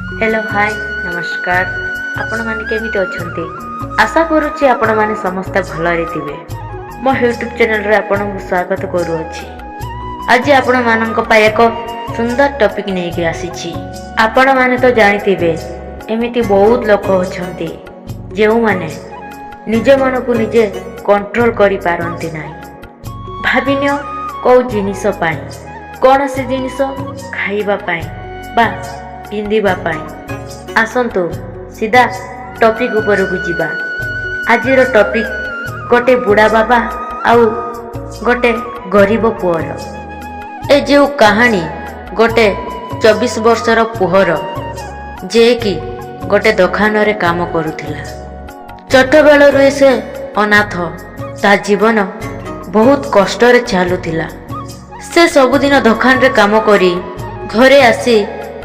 Hello, ହାଏ, ନମସ୍କାର। ଆପଣମାନେ କେମିତି ଅଛନ୍ତି? ଆଶା କରୁଛି ଆପଣମାନେ ସମସ୍ତେ ଭଲରେ ଥିବେ। ମୋ ୟୁଟ୍ୟୁବ୍ ଚ୍ୟାନେଲରେ ଆପଣଙ୍କୁ ସ୍ୱାଗତ କରୁଅଛି। ଆଜି ଆପଣମାନଙ୍କ ପାଇଁ ଏକ ସୁନ୍ଦର ଟପିକ୍ ନେଇକି ଆସିଛି। ଆପଣମାନେ ତ ଜାଣିଥିବେ, ଏମିତି ବହୁତ ଲୋକ ଅଛନ୍ତି ଯେଉଁମାନେ ନିଜ ମନକୁ ନିଜେ କଣ୍ଟ୍ରୋଲ କରିପାରନ୍ତି ନାହିଁ। ଭାବିନିଅ, କେଉଁ ଜିନିଷ ପାଇଁ, କୌଣସି ଜିନିଷ ଖାଇବା ପାଇଁ ବା ପିନ୍ଧିବା ପାଇଁ। ଆସନ୍ତୁ, ସିଧା ଟପିକ୍ ଉପରକୁ ଯିବା। ଆଜିର ଟପିକ୍ ଗୋଟେ ବୁଢ଼ା ବାବା ଆଉ ଗୋଟେ ଗରିବ ପୁଅର। ଏ ଯେଉଁ କାହାଣୀ ଗୋଟେ 24 ବର୍ଷର ପୁଅର, ଯିଏକି ଗୋଟେ ଦୋକାନରେ କାମ କରୁଥିଲା। ଛୋଟବେଳରୁ ସେ ଅନାଥ। ତା ଜୀବନ ବହୁତ କଷ୍ଟରେ ଚାଲୁଥିଲା। ସେ ସବୁଦିନ ଦୋକାନରେ କାମ କରି ଘରେ ଆସି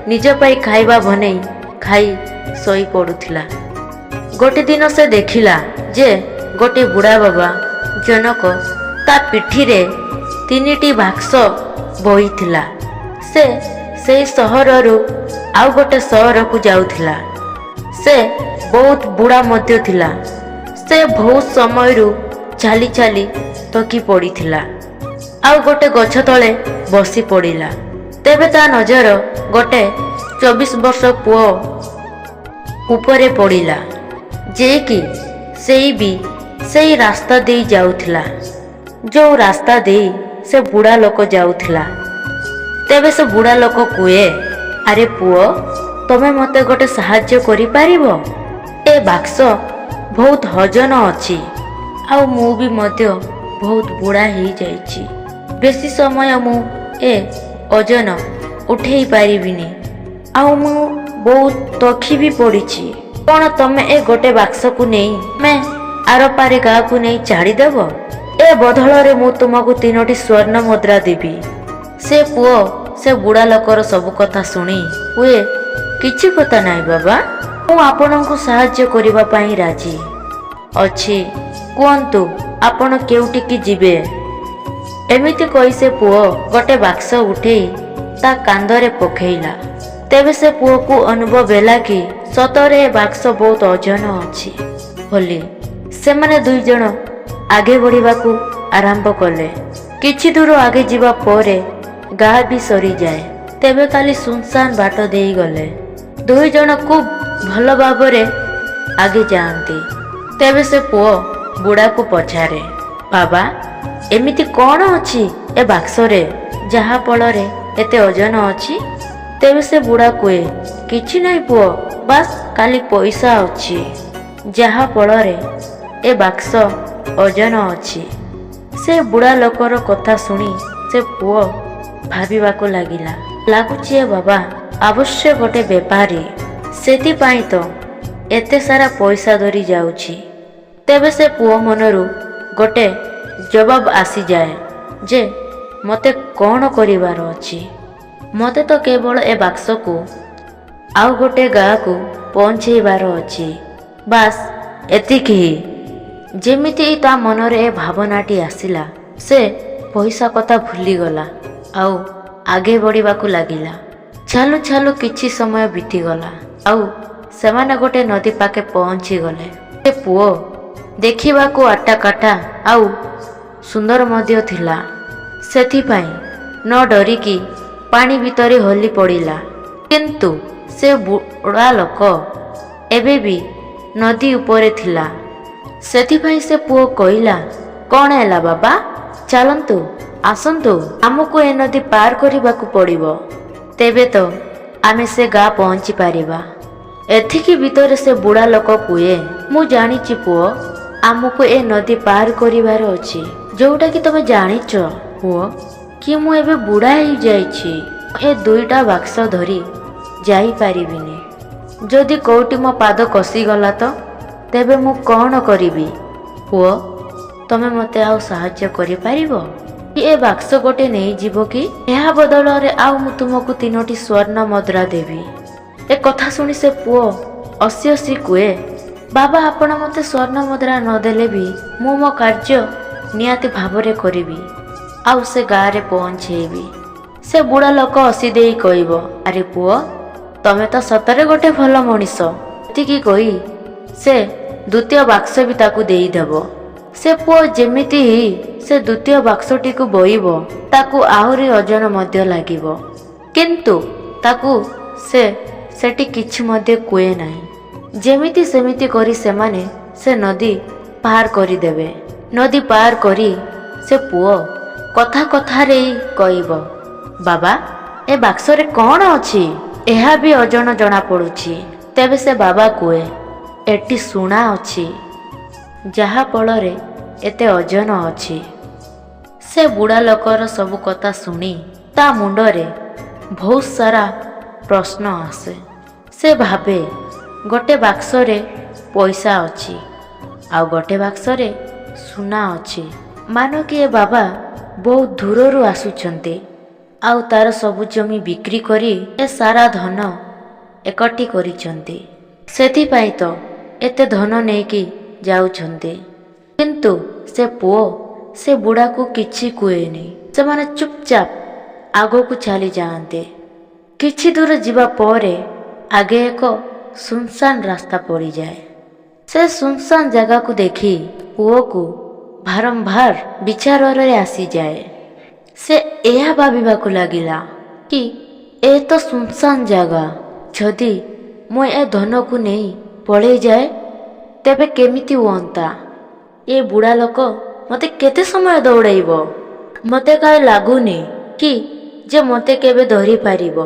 ନିଜ ପାଇଁ ଖାଇବା ବନେଇ ଖାଇ ଶୋଇ ପଡ଼ୁଥିଲା। ଗୋଟେ ଦିନ ସେ ଦେଖିଲା ଯେ ଗୋଟେ ବୁଢ଼ା ବାବା ଜଣକ ତା ପିଠିରେ ତିନିଟି ବାକ୍ସ ବୋହିଥିଲା। ସେ ସେଇ ସହରରୁ ଆଉ ଗୋଟେ ସହରକୁ ଯାଉଥିଲା। ସେ ବହୁତ ବୁଢ଼ା ମଧ୍ୟ ଥିଲା। ସେ ବହୁତ ସମୟରୁ ଚାଲି ଚାଲି ଥକି ପଡ଼ିଥିଲା ଆଉ ଗୋଟେ ଗଛ ତଳେ ବସି ପଡ଼ିଲା। ତେବେ ତା ନଜର ଗୋଟେ 24 ବର୍ଷ ପୁଅ ଉପରେ ପଡ଼ିଲା, ଯିଏକି ସେଇ ବି ସେଇ ରାସ୍ତା ଦେଇ ଯାଉଥିଲା, ଯୋଉ ରାସ୍ତା ଦେଇ ସେ ବୁଢ଼ା ଲୋକ ଯାଉଥିଲା। ତେବେ ସେ ବୁଢ଼ା ଲୋକ କୁହେ, "ଆରେ ପୁଅ, ତମେ ମୋତେ ଗୋଟେ ସାହାଯ୍ୟ କରିପାରିବ? ଏ ବାକ୍ସ ବହୁତ ଓଜନ ଅଛି ଆଉ ମୁଁ ବି ମଧ୍ୟ ବହୁତ ବୁଢ଼ା ହେଇଯାଇଛି। ବେଶୀ ସମୟ ମୁଁ ଏ ଓଜନ ଉଠେଇ ପାରିବିନି ଆଉ ମୁଁ ବହୁତ ଥକି ବି ପଡ଼ିଛି। କ'ଣ ତମେ ଏ ଗୋଟେ ବାକ୍ସକୁ ନେଇ ମେ ଆରପାରି ଗାଁକୁ ନେଇ ଛାଡ଼ିଦେବ? ଏ ବଦଳରେ ମୁଁ ତୁମକୁ ତିନୋଟି ସ୍ୱର୍ଣ୍ଣ ମୁଦ୍ରା ଦେବି।" ସେ ପୁଅ ସେ ବୁଢ଼ା ଲୋକର ସବୁ କଥା ଶୁଣି କୁହେ, "କିଛି କଥା ନାହିଁ ବାବା, ମୁଁ ଆପଣଙ୍କୁ ସାହାଯ୍ୟ କରିବା ପାଇଁ ରାଜି ଅଛି। କୁହନ୍ତୁ, ଆପଣ କେଉଁଠିକି ଯିବେ?" ଏମିତି କହି ସେ ପୁଅ ଗୋଟେ ବାକ୍ସ ଉଠେଇ ତା କାନ୍ଧରେ ପକେଇଲା। ତେବେ ସେ ପୁଅକୁ ଅନୁଭବ ହେଲା କି ସତରେ ଏ ବାକ୍ସ ବହୁତ ଓଜନ ଅଛି ବୋଲି। ସେମାନେ ଦୁଇ ଜଣ ଆଗେ ବଢ଼ିବାକୁ ଆରମ୍ଭ କଲେ। କିଛି ଦୂର ଆଗେ ଯିବା ପରେ ଗାଁ ବି ସରିଯାଏ। ତେବେ ଖାଲି ସୁନସାନ ବାଟ ଦେଇ ଗଲେ। ଦୁଇ ଜଣ ଖୁବ୍ ଭଲ ଭାବରେ ଆଗେ ଯାଆନ୍ତି। ତେବେ ସେ ପୁଅ ବୁଢ଼ାକୁ ପଚାରେ, "ବାବା, ଏମିତି କ'ଣ ଅଛି ଏ ବାକ୍ସରେ, ଯାହା ଫଳରେ ଏତେ ଓଜନ ଅଛି?" ତେବେ ସେ ବୁଢ଼ା କୁହେ, "କିଛି ନାହିଁ ପୁଅ, ବାସ୍ ଖାଲି ପଇସା ଅଛି, ଯାହା ଫଳରେ ଏ ବାକ୍ସ ଓଜନ ଅଛି।" ସେ ବୁଢ଼ା ଲୋକର କଥା ଶୁଣି ସେ ପୁଅ ଭାବିବାକୁ ଲାଗିଲା, ଲାଗୁଛି ଏ ବାବା ଅବଶ୍ୟ ଗୋଟେ ବେପାରୀ, ସେଥିପାଇଁ ତ ଏତେ ସାରା ପଇସା ଧରି ଯାଉଛି। ତେବେ ସେ ପୁଅ ମନରୁ ଗୋଟେ ଜବାବ ଆସିଯାଏ ଯେ ମୋତେ କ'ଣ କରିବାର ଅଛି? ମୋତେ ତ କେବଳ ଏ ବାକ୍ସକୁ ଆଉ ଗୋଟେ ଗାଁକୁ ପହଞ୍ଚେଇବାର ଅଛି, ବାସ୍ ଏତିକି ହିଁ। ଯେମିତି ତା ମନରେ ଏ ଭାବନାଟି ଆସିଲା, ସେ ପଇସା କଥା ଭୁଲିଗଲା ଆଉ ଆଗେ ବଢ଼ିବାକୁ ଲାଗିଲା। ଚାଲୁ ଚାଲୁ କିଛି ସମୟ ବିତିଗଲା ଆଉ ସେମାନେ ଗୋଟେ ନଦୀ ପାଖେ ପହଞ୍ଚିଗଲେ। ସେ ପୁଅ ଦେଖିବାକୁ ହଟ୍ଟା କଟ୍ଟା ଆଉ ସୁନ୍ଦର ମଧ୍ୟ ଥିଲା। ସେଥିପାଇଁ ନ ଡରିକି ପାଣି ଭିତରେ ହଲି ପଡ଼ିଲା। କିନ୍ତୁ ସେ ବୁଢ଼ା ଲୋକ ଏବେ ବି ନଦୀ ଉପରେ ଥିଲା। ସେଥିପାଇଁ ସେ ପୁଅ କହିଲା, "କ'ଣ ହେଲା ବାବା? ଚାଲନ୍ତୁ, ଆସନ୍ତୁ, ଆମକୁ ଏ ନଦୀ ପାର କରିବାକୁ ପଡ଼ିବ, ତେବେ ତ ଆମେ ସେ ଗାଁ ପହଞ୍ଚି ପାରିବା।" ଏତିକି ଭିତରେ ସେ ବୁଢ଼ା ଲୋକ କୁହେ, "ମୁଁ ଜାଣିଛି ପୁଅ, ଆମକୁ ଏ ନଦୀ ପାର କରିବାର ଅଛି। ଯୋଉଟାକି ତମେ ଜାଣିଛ ପୁଅ କି ମୁଁ ଏବେ ବୁଢ଼ା ହେଇଯାଇଛି, ଏ ଦୁଇଟା ବାକ୍ସ ଧରି ଯାଇପାରିବିନି। ଯଦି କୋଉଠି ମୋ ପାଦ ଖସିଗଲା ତ ତେବେ ମୁଁ କ'ଣ କରିବି? ପୁଅ, ତମେ ମୋତେ ଆଉ ସାହାଯ୍ୟ କରିପାରିବ କି? ଏ ବାକ୍ସ ଗୋଟେ ନେଇଯିବ କି? ଏହା ବଦଳରେ ଆଉ ମୁଁ ତୁମକୁ ତିନୋଟି ସ୍ୱର୍ଣ୍ଣ ମୁଦ୍ରା ଦେବି।" ଏ କଥା ଶୁଣି ସେ ପୁଅ ହସି ହସି କୁହେ, "ବାବା, ଆପଣ ମୋତେ ସ୍ୱର୍ଣ୍ଣ ମୁଦ୍ରା ନଦେଲେ ବି ମୁଁ ମୋ କାର୍ଯ୍ୟ ନିହାତି ଭାବରେ କରିବି ଆଉ ସେ ଗାଁରେ ପହଞ୍ଚେଇବି।" ସେ ବୁଢ଼ା ଲୋକ ହସି ଦେଇ କହିବ, "ଆରେ ପୁଅ, ତମେ ତ ସତରେ ଗୋଟେ ଭଲ ମଣିଷ। ଏତିକି କହି ସେ ଦ୍ୱିତୀୟ ବାକ୍ସ ବି ତାକୁ ଦେଇଦେବ। ସେ ପୁଅ ଯେମିତି ହିଁ ସେ ଦ୍ୱିତୀୟ ବାକ୍ସଟିକୁ ବୋହିବ, ତାକୁ ଆହୁରି ଓଜନ ମଧ୍ୟ ଲାଗିବ, କିନ୍ତୁ ତାକୁ ସେ ସେଠି କିଛି ମଧ୍ୟ କୁହେ ନାହିଁ। ଯେମିତି ସେମିତି କରି ସେମାନେ ସେ ନଦୀ ପାର କରିଦେବେ। ନଦୀ ପାର କରି ସେ ପୁଅ କଥା କଥାରେ ହିଁ କହିବ, ବାବା, ଏ ବାକ୍ସରେ କ'ଣ ଅଛି? ଏହା ବି ଓଜନ ଜଣାପଡ଼ୁଛି। ତେବେ ସେ ବାବା କୁହେ, ଏଠି ସୁନା ଅଛି, ଯାହା ଫଳରେ ଏତେ ଓଜନ ଅଛି। ସେ ବୁଢ଼ା ଲୋକର ସବୁ କଥା ଶୁଣି ତା ମୁଣ୍ଡରେ ବହୁତ ସାରା ପ୍ରଶ୍ନ ଆସେ। ସେ ଭାବେ, ଗୋଟେ ବାକ୍ସରେ ପଇସା ଅଛି ଆଉ ଗୋଟେ ବାକ୍ସରେ ସୁନା ଅଛି। ମାନ କି ଏ ବାବା ବହୁତ ଦୂରରୁ ଆସୁଛନ୍ତି ଆଉ ତାର ସବୁ ଜମି ବିକ୍ରି କରି ଏ ସାରା ଧନ ଏକାଠି କରିଛନ୍ତି, ସେଥିପାଇଁ ତ ଏତେ ଧନ ନେଇକି ଯାଉଛନ୍ତି। କିନ୍ତୁ ସେ ପୁଅ ସେ ବୁଢ଼ାକୁ କିଛି କୁହେନି। ସେମାନେ ଚୁପଚାପ ଆଗକୁ ଚାଲିଯାଆନ୍ତି। କିଛି ଦୂର ଯିବା ପରେ ଆଗେ ଏକ ସୁନସାନ ରାସ୍ତା ପଡ଼ିଯାଏ। ସେ ସୁନସାନ ଜାଗାକୁ ଦେଖି ପୁଅକୁ ବାରମ୍ବାର ବିଚାରରେ ଆସିଯାଏ। ସେ ଏହା ଭାବିବାକୁ ଲାଗିଲା କି ଏ ତ ସୁନସାନ ଜାଗା, ଯଦି ମୁଁ ଏ ଧନକୁ ନେଇ ପଳେଇ ଯାଏ ତେବେ କେମିତି ହୁଅନ୍ତା? ଏ ବୁଢ଼ା ଲୋକ ମୋତେ କେତେ ସମୟ ଦୌଡ଼େଇବ? ମୋତେ କାହିଁ ଲାଗୁନି କି ଯେ ମୋତେ କେବେ ଧରିପାରିବ।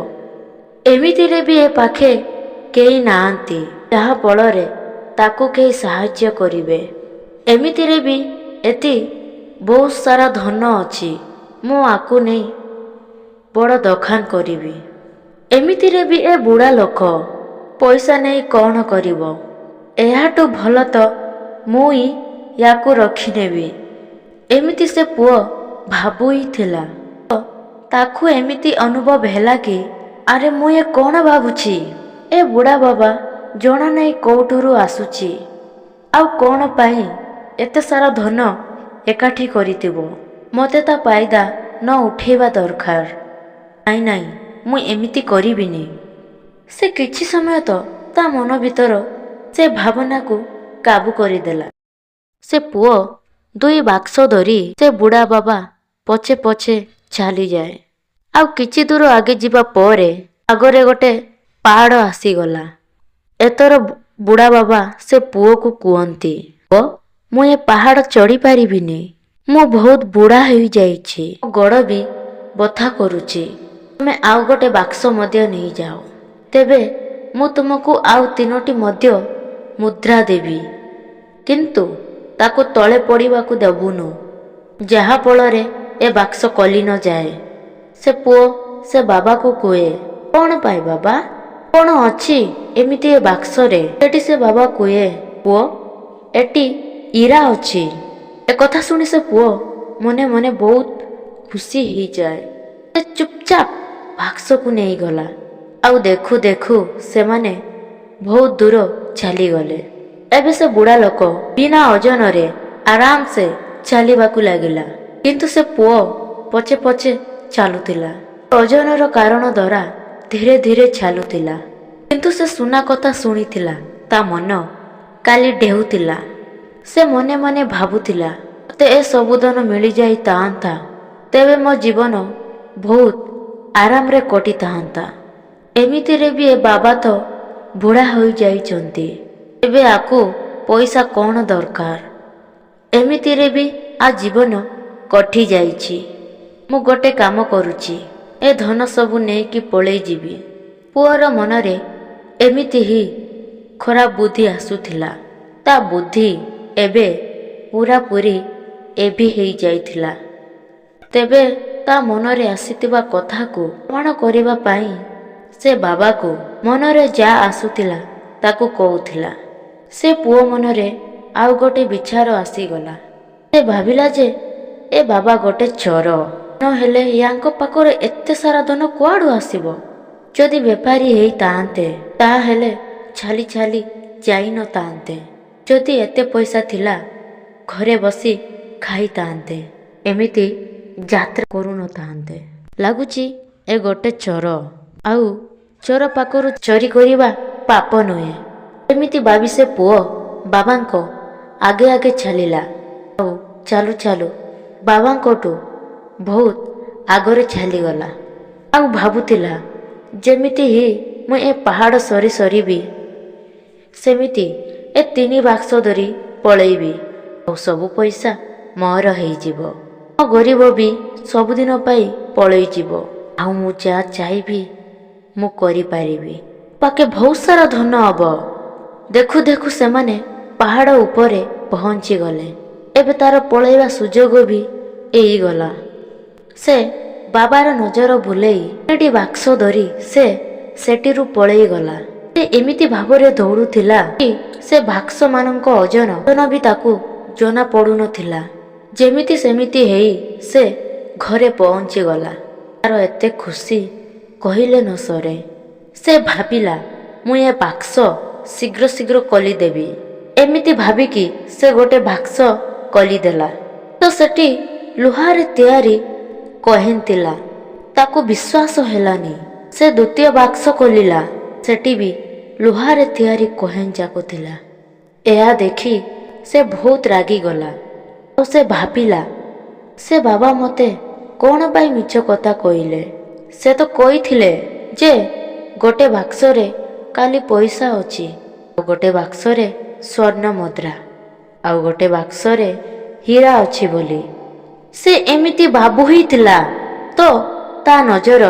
ଏମିତିରେ ବି ଏ ପାଖେ କେହି ନାହାନ୍ତି ଯାହା ଫଳରେ ତାକୁ କେହି ସାହାଯ୍ୟ କରିବେ। ଏମିତିରେ ବି ଏଠି ବହୁତ ସାରା ଧନ ଅଛି, ମୁଁ ଆକୁ ନେଇ ବଡ଼ ଦୋକାନ କରିବି। ଏମିତିରେ ବି ଏ ବୁଢ଼ା ଲୋକ ପଇସା ନେଇ କ'ଣ କରିବ? ଏହାଠୁ ଭଲ ତ ମୁଁ ହିଁ ୟାକୁ ରଖିନେବି। ଏମିତି ସେ ପୁଅ ଭାବୁ ହିଁ ଥିଲା, ତାକୁ ଏମିତି ଅନୁଭବ ହେଲା କି ଆରେ, ମୁଁ ଏ କ'ଣ ଭାବୁଛି? ଏ ବୁଢ଼ା ବାବା ଜଣା ନାହିଁ କୋଉଠୁରୁ ଆସୁଛି ଆଉ କ'ଣ ପାଇଁ ଏତେ ସାରା ଧନ ଏକାଠି କରିଥିବ। ମୋତେ ତା ଫାଇଦା ନ ଉଠେଇବା ଦରକାର। ନାଇଁ ନାଇଁ, ମୁଁ ଏମିତି କରିବିନି। ସେ କିଛି ସମୟ ତ ତା ମନ ଭିତର ସେ ଭାବନାକୁ କାବୁ କରିଦେଲା। ସେ ପୁଅ ଦୁଇ ବାକ୍ସ ଧରି ସେ ବୁଢ଼ା ବାବା ପଛେ ପଛେ ଚାଲିଯାଏ। ଆଉ କିଛି ଦୂର ଆଗେ ଯିବା ପରେ ଆଗରେ ଗୋଟେ ପାହାଡ଼ ଆସିଗଲା। ଏଥର ବୁଢ଼ା ବାବା ସେ ପୁଅକୁ କୁହନ୍ତି, ପୁଅ, ମୁଁ ଏ ପାହାଡ଼ ଚଢ଼ି ପାରିବିନି। ମୁଁ ବହୁତ ବୁଢ଼ା ହୋଇଯାଇଛି, ମୋ ଗୋଡ଼ ବି ବଥା କରୁଛି। ତୁମେ ଆଉ ଗୋଟେ ବାକ୍ସ ମଧ୍ୟ ନେଇଯାଅ, ତେବେ ମୁଁ ତୁମକୁ ଆଉ ତିନୋଟି ମଧ୍ୟ ମୁଦ୍ରା ଦେବି, କିନ୍ତୁ ତାକୁ ତଳେ ପଡ଼ିବାକୁ ଦେବୁନୁ, ଯାହା ଫଳରେ ଏ ବାକ୍ସ ଖୋଲି ନ ଯାଏ। ସେ ପୁଅ ସେ ବାବାକୁ କୁହେ, କ'ଣ ପାଇଁ ବାବା? କ'ଣ ଅଛି ଏମିତି ଏ ବାକ୍ସରେ? ସେଠି ସେ ବାବା କୁହେ, ପୁଅ, ଏଠି ହୀରା ଅଛି। ଏକଥା ଶୁଣି ସେ ପୁଅ ମନେ ମନେ ବହୁତ ଖୁସି ହେଇଯାଏ। ସେ ଚୁପଚାପ ବାକ୍ସକୁ ନେଇଗଲା ଆଉ ଦେଖୁ ଦେଖୁ ସେମାନେ ବହୁତ ଦୂର ଚାଲିଗଲେ। ଏବେ ସେ ବୁଢ଼ା ଲୋକ ବିନା ଓଜନରେ ଆରାମସେ ଚାଲିବାକୁ ଲାଗିଲା, କିନ୍ତୁ ସେ ପୁଅ ପଛେ ପଛେ ଚାଲୁଥିଲା। ଓଜନର କାରଣ ଦ୍ୱାରା ଧୀରେ ଧୀରେ ଚାଲୁଥିଲା, କିନ୍ତୁ ସେ ସୁନା କଥା ଶୁଣିଥିଲା, ତା ମନ କାଲି ଡେଉଁଥିଲା। ସେ ମନେ ମନେ ଭାବୁଥିଲା, ମୋତେ ଏ ସବୁ ଧନ ମିଳିଯାଇଥାନ୍ତା ତେବେ ମୋ ଜୀବନ ବହୁତ ଆରାମରେ କଟିଥାନ୍ତା। ଏମିତିରେ ବି ଏ ବାବା ତ ବୁଢ଼ା ହୋଇଯାଇଛନ୍ତି, ଏବେ ଆକୁ ପଇସା କ'ଣ ଦରକାର? ଏମିତିରେ ବି ଆ ଜୀବନ କଟି ଯାଇଛି। ମୁଁ ଗୋଟେ କାମ କରୁଛି, ଏ ଧନ ସବୁ ନେଇକି ପଳେଇ ଯିବି। ପୁଅର ମନରେ ଏମିତି ହିଁ ଖରାପ ବୁଦ୍ଧି ଆସୁଥିଲା। ତା ବୁଦ୍ଧି ଏବେ ପୁରାପୁରି ଏଭି ହେଇଯାଇଥିଲା। ତେବେ ତା ମନରେ ଆସିଥିବା କଥାକୁ ପ୍ରମାଣ କରିବା ପାଇଁ ସେ ବାବାକୁ ମନରେ ଯାହା ଆସୁଥିଲା ତାକୁ କହୁଥିଲା। ସେ ପୁଅ ମନରେ ଆଉ ଗୋଟେ ବିଚାର ଆସିଗଲା। ସେ ଭାବିଲା ଯେ ଏ ବାବା ଗୋଟେ ଚୋର, ନହେଲେ ୟାଙ୍କ ପାଖରେ ଏତେ ସାରା ଧନ କୁଆଡ଼ୁ ଆସିବ? ଯଦି ବେପାରୀ ହେଇଥାନ୍ତେ ତାହେଲେ ଚାଲି ଚାଲି ଯାଇନଥାନ୍ତେ। ଯଦି ଏତେ ପଇସା ଥିଲା ଘରେ ବସି ଖାଇଥାନ୍ତେ, ଏମିତି ଯାତ୍ରା କରୁନଥାନ୍ତେ। ଲାଗୁଛି ଏ ଗୋଟେ ଚୋର ଆଉ ଚୋର ପାଖରୁ ଚୋରି କରିବା ପାପ ନୁହେଁ। ଏମିତି ଭାବି ସେ ପୁଅ ବାବାଙ୍କ ଆଗେ ଆଗେ ଚାଲିଲା, ଆଉ ଚାଲୁ ଚାଲୁ ବାବାଙ୍କଠୁ ବହୁତ ଆଗରେ ଚାଲିଗଲା। ଆଉ ଭାବୁଥିଲା, ଯେମିତି ହିଁ ମୁଁ ଏ ପାହାଡ଼ ସରି ସରିବି, ସେମିତି ଏ ତିନି ବାକ୍ସ ଧରି ପଳେଇବି, ଆଉ ସବୁ ପଇସା ମୋର ହେଇଯିବ। ମୋ ଗରିବ ବି ସବୁଦିନ ପାଇଁ ପଳେଇଯିବ, ଆଉ ମୁଁ ଯାହା ଚାହିଁବି ମୁଁ କରିପାରିବି। ପାଖେ ବହୁତ ସାରା ଧନ ହବ। ଦେଖୁ ଦେଖୁ ସେମାନେ ପାହାଡ଼ ଉପରେ ପହଞ୍ଚିଗଲେ। ଏବେ ତାର ପଳେଇବା ସୁଯୋଗ ବି ହେଇଗଲା। ସେ ବାବାର ନଜର ବୁଲେଇ ତିନିଟି ବାକ୍ସ ଧରି ସେ ସେଠିରୁ ପଳେଇଗଲା। ସେ ଏମିତି ଭାବରେ ଦୌଡୁଥିଲା କି ସେ ବାକ୍ସ ମାନଙ୍କ ଓଜନ ବି ତାକୁ ଜଣା ପଡୁନଥିଲା। ଯେମିତି ସେମିତି ହେଇ ସେ ଘରେ ପହଞ୍ଚିଗଲା। ତାର ଏତେ ଖୁସି କହିଲେ ନ ସରେ। ସେ ଭାବିଲା, ମୁଁ ଏ ବାକ୍ସ ଶୀଘ୍ର ଶୀଘ୍ର ଖୋଲିଦେବି। ଏମିତି ଭାବିକି ସେ ଗୋଟେ ବାକ୍ସ ଖୋଲିଦେଲା ତ ସେଠି ଲୁହାରେ ତିଆରି କଏନ୍ ଥିଲା। ତାକୁ ବିଶ୍ୱାସ ହେଲାନି। ସେ ଦ୍ୱିତୀୟ ବାକ୍ସ ଖୋଲିଲା, ସେଠି ବି ଲୁହାରେ ତିଆରି କଏନ୍ ଯାକ ଥିଲା। ଏହା ଦେଖି ସେ ବହୁତ ରାଗିଗଲା, ଆଉ ସେ ଭାବିଲା, ସେ ବାବା ମୋତେ କ'ଣ ପାଇଁ ମିଛ କଥା କହିଲେ? ସେ ତ କହିଥିଲେ ଯେ ଗୋଟେ ବାକ୍ସରେ ଖାଲି ପଇସା ଅଛି, ଆଉ ଗୋଟେ ବାକ୍ସରେ ସ୍ୱର୍ଣ୍ଣ ମୁଦ୍ରା, ଆଉ ଗୋଟେ ବାକ୍ସରେ ହୀରା ଅଛି ବୋଲି। ସେ ଏମିତି ଭାବୁ ହେଇଥିଲା ତ ତା ନଜର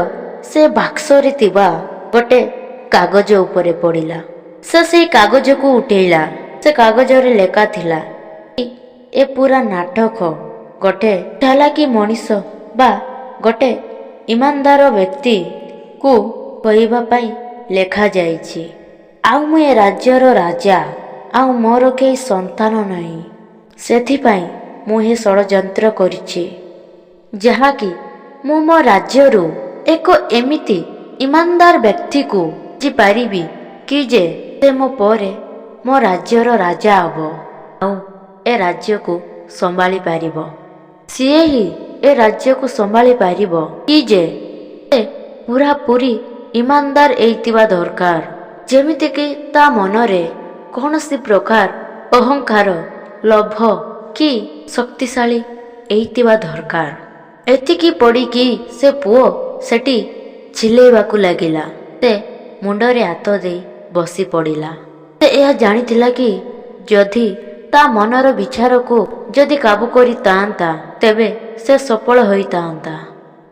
ସେ ବାକ୍ସରେ ଥିବା ଗୋଟେ କାଗଜ ଉପରେ ପଡ଼ିଲା। ସେ ସେଇ କାଗଜକୁ ଉଠେଇଲା। ସେ କାଗଜରେ ଲେଖା ଥିଲା, ଏ ପୁରା ନାଟକ ଗୋଟେ ଚାଲାକି ମଣିଷ ବା ଗୋଟେ ଇମାନଦାର ବ୍ୟକ୍ତିକୁ କହିବା ପାଇଁ ଲେଖାଯାଇଛି। ଆଉ ମୁଁ ଏ ରାଜ୍ୟର ରାଜା, ଆଉ ମୋର କେହି ସନ୍ତାନ ନାହିଁ। ସେଥିପାଇଁ ମୁଁ ଏ ଷଡ଼ଯନ୍ତ୍ର କରିଛି, ଯାହାକି ମୁଁ ମୋ ରାଜ୍ୟରୁ ଏକ ଏମିତି ଇମାନଦାର ବ୍ୟକ୍ତିକୁ ପାରିବି କି ଯେ ସେ ମୋ ପରେ ମୋ ରାଜ୍ୟର ରାଜା ହବ, ଆଉ ଏ ରାଜ୍ୟକୁ ସମ୍ଭାଳି ପାରିବ। ସିଏ ହିଁ ଏ ରାଜ୍ୟକୁ ସମ୍ଭାଳି ପାରିବ କି ଯେ ସେ ପୁରାପୁରି ଇମାନଦାର ହେଇଥିବା ଦରକାର, ଯେମିତିକି ତା ମନରେ କୌଣସି ପ୍ରକାର ଅହଙ୍କାର, ଲୋଭ କି ଶକ୍ତିଶାଳୀ ହେଇଥିବା ଦରକାର। ଏତିକି ପଡ଼ିକି ସେ ପୁଅ ସେଠି ଚିଲେଇବାକୁ ଲାଗିଲା। ସେ ମୁଣ୍ଡରେ ହାତ ଦେଇ ବସି ପଡ଼ିଲା। ସେ ଏହା ଜାଣିଥିଲା କି ଯଦି ତା ମନର ବିଚାରକୁ ଯଦି କାବୁ କରିଥାନ୍ତା, ତେବେ ସେ ସଫଳ ହୋଇଥାନ୍ତା,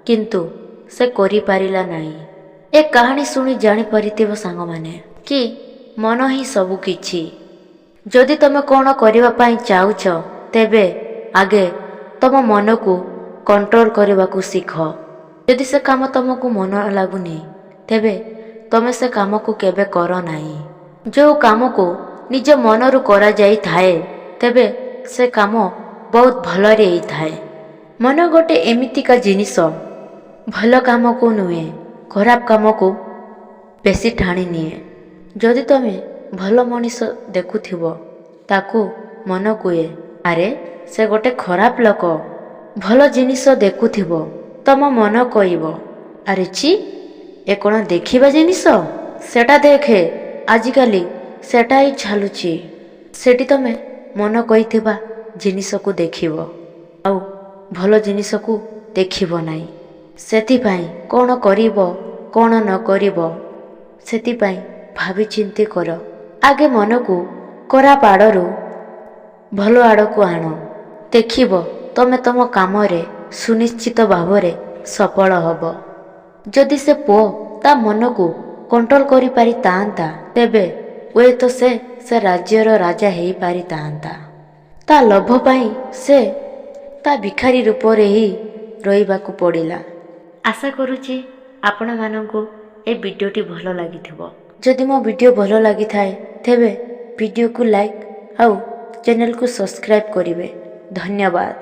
କିନ୍ତୁ ସେ କରିପାରିଲା ନାହିଁ। ଏ କାହାଣୀ ଶୁଣି ଜାଣିପାରିଥିବ ସାଙ୍ଗମାନେ କି ମନ ହିଁ ସବୁ କିଛି। ଯଦି ତମେ କ'ଣ କରିବା ପାଇଁ ଚାହୁଁଛ, ତେବେ ଆଗେ ତମ ମନକୁ କଣ୍ଟ୍ରୋଲ କରିବାକୁ ଶିଖ। ଯଦି ସେ କାମ ତମକୁ ମନ ଲାଗୁନି, ତେବେ ତମେ ସେ କାମକୁ କେବେ କର ନାହିଁ। ଯେଉଁ କାମକୁ ନିଜ ମନରୁ କରାଯାଇଥାଏ, ତେବେ ସେ କାମ ବହୁତ ଭଲରେ ହେଇଥାଏ। ମନ ଗୋଟେ ଏମିତିକା ଜିନିଷ, ଭଲ କାମକୁ ନୁହେଁ, ଖରାପ କାମକୁ ବେଶୀ ଟାଣି ନିଏ। ଯଦି ତମେ ଭଲ ମଣିଷ ଦେଖୁଥିବ, ତାକୁ ମନ କୁହେ, ଆରେ ସେ ଗୋଟେ ଖରାପ ଲୋକ। ଭଲ ଜିନିଷ ଦେଖୁଥିବ, ତମ ମନ କହିବ, ଆରେ ଛି, ଏ କ'ଣ ଦେଖିବା ଜିନିଷ? ସେଟା ଦେଖେ, ଆଜିକାଲି ସେଟା ହିଁ ଚାଲୁଛି। ସେଠି ତମେ ମନ କହିଥିବା ଜିନିଷକୁ ଦେଖିବ, ଆଉ ଭଲ ଜିନିଷକୁ ଦେଖିବ ନାହିଁ। ସେଥିପାଇଁ କ'ଣ କରିବ, କ'ଣ ନ କରିବ, ସେଥିପାଇଁ ଭାବିଚିନ୍ତି କର। ଆଗେ ମନକୁ ଖରାପ ଆଡ଼ରୁ ଭଲ ଆଡ଼କୁ ଆଣ। ଦେଖିବ ତମେ ତମ କାମରେ ସୁନିଶ୍ଚିତ ଭାବରେ ସଫଳ ହବ। ଯଦି ସେ ପୁଅ ତା ମନକୁ କଣ୍ଟ୍ରୋଲ କରିପାରିଥାନ୍ତା, ତେବେ ହୁଏତ ସେ ସେ ରାଜ୍ୟର ରାଜା ହେଇପାରିଥାନ୍ତା। ତା ଲୋଭ ପାଇଁ ସେ ତା ଭିଖାରୀ ରୂପରେ ହିଁ ରହିବାକୁ ପଡ଼ିଲା। ଆଶା କରୁଛି ଆପଣମାନଙ୍କୁ ଏ ଭିଡ଼ିଓଟି ଭଲ ଲାଗିଥିବ। ଯଦି ମୋ ଭିଡ଼ିଓ ଭଲ ଲାଗିଥାଏ, ତେବେ ଭିଡ଼ିଓକୁ ଲାଇକ୍ ଆଉ ଚ୍ୟାନେଲକୁ ସବସ୍କ୍ରାଇବ୍ କରିବେ। ଧନ୍ୟବାଦ।